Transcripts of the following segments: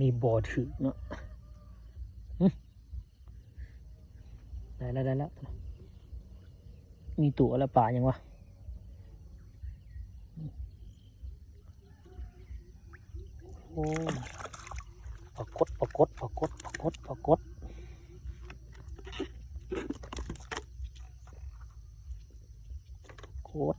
ນີ້ບໍ່ຖືກເນາະ. ຫຶ ໄດ້ແລ້ວ ໄດ້ແລ້ວ. ມີຕົວແລ້ວ. ປາຫຍັງວະ? ໂອ້ ປາກົດ ປາກົດ ປາກົດ ປາກົດ ປາກົດ ກົດ.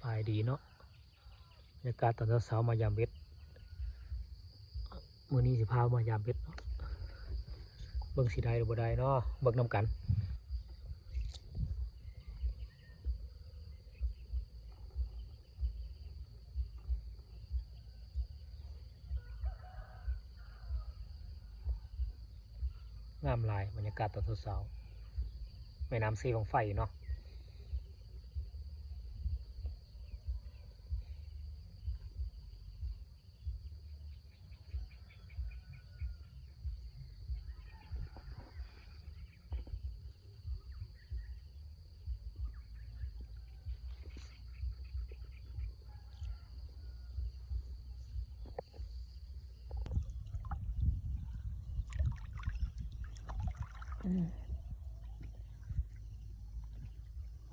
ສະບາຍດີເນາະ. ບັນຍາກາດຕອນເຊົ້າໆ ມາຢາມເບັດ. ມື້ນີ້ຊິພາມາຢາມເບັດເນາະ. ເບິ່ງຊິໄດ້ຫຼືບໍ່ໄດ້ເນາະ, ເບິ່ງນຳກັນ. ງາມຫຼາຍ ບັນຍາກາດຕອນເຊົ້າໆ ແມ່ນ້ຳເຊບັ້ງໄຟເນາະ.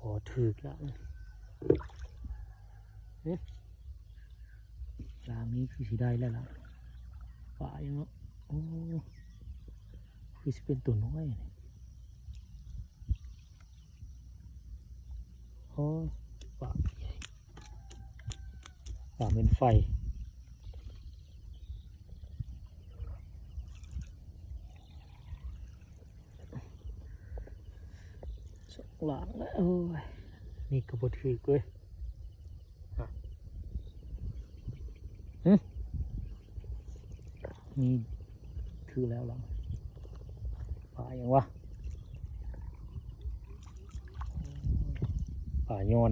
ບໍ່ຖືກລະ. ເອີ ລາງນີ້ຄືຊິໄດ້ແລ້ວລະ. ປາຫຍັງເນາະ? ໂອ້ ຄືຊິເປັນໂຕນ້ອຍນີ້. ໂອ້ ປາໃຫຍ່ ປາເໝັນໄຟ. ສອງລາງແລ້ວ. ໂອ້ຍ ນີ້ກໍບໍ່ຖືກເວີຍ. ຫຶ ນີ້ຖືກແລ້ວລະ. ປາຫຍັງວະ? ປາຍອນ.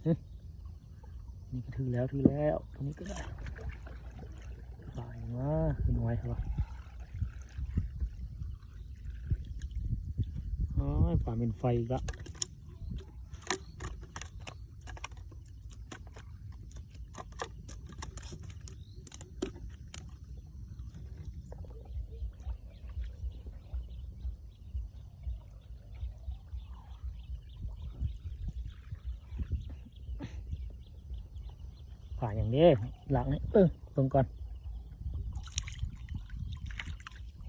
ຫຶ ນີ້ກໍຖືກແລ້ວ ຖືກແລ້ວ. ຕົວນີ້ກໍໄດ້. ປາຫຍັງວະ? ຄືນ້ອຍແທ້ວະ. ໂອ້ຍ ປາເໝັນໄຟອີກລະ. ປາຫຍັງເດ້? ລາກນີ້ ເອີ ເບິ່ງກ່ອນ.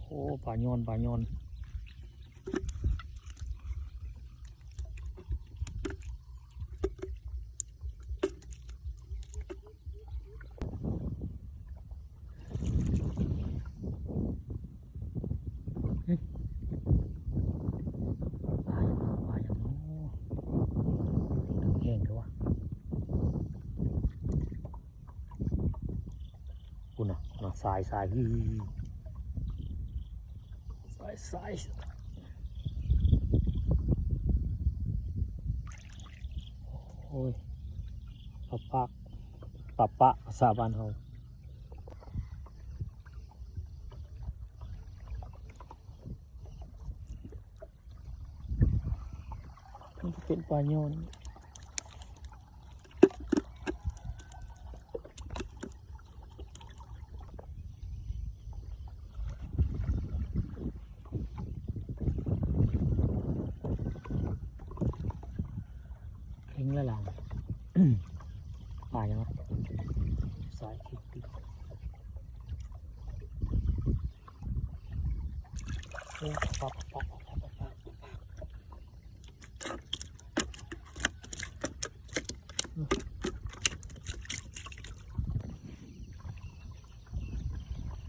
ໂອ້ ປາຍອນ ປາຍອນ. ຫຶ ປາຫຍັງເນາະ? ປາຫຍັງເນາະ? ແຮງເດີ້ວະ. ພຸ້ນນະ ພຸ້ນນະ ສາຍ ສາຍ ສາຍ ສາຍ. ໂອ້ຍ ປາປາກ ປາປາກ ພາສາບ້ານເຮົາ. ມັນຈະເປັນປາຍອນ. ເຄັ່ງລະລາງ. ປາຫຍັງວະ? ສາຍຄິດຕິ. ໂອ້ ປາປາກ ປາປາກ ປາປາກ ປາປາກ.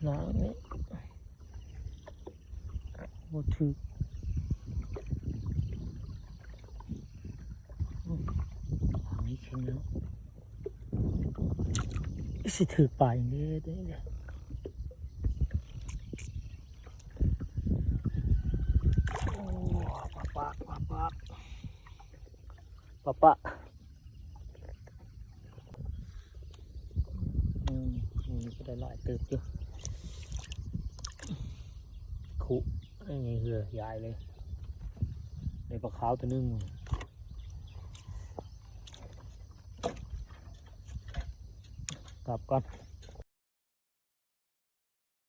ນາງນີ້ບໍ່ຖືກ. ອືມ ທາງນີ້ເຄັ່ງແລ້ວ. ຊິຖືກປາຫຍັງເດ້ ໂອ້ ປາປາກ ປາປາກ ປາປາກ. ອືມ ນີ້ກໍໄດ້ຫຼາຍເຕີບຢູ່ ຄຸ ນີ້ເຮືອໃຫຍ່ເລີຍ ໄດ້ປາຂາວຕົວໜຶ່ງ ກັບກ່ອນ.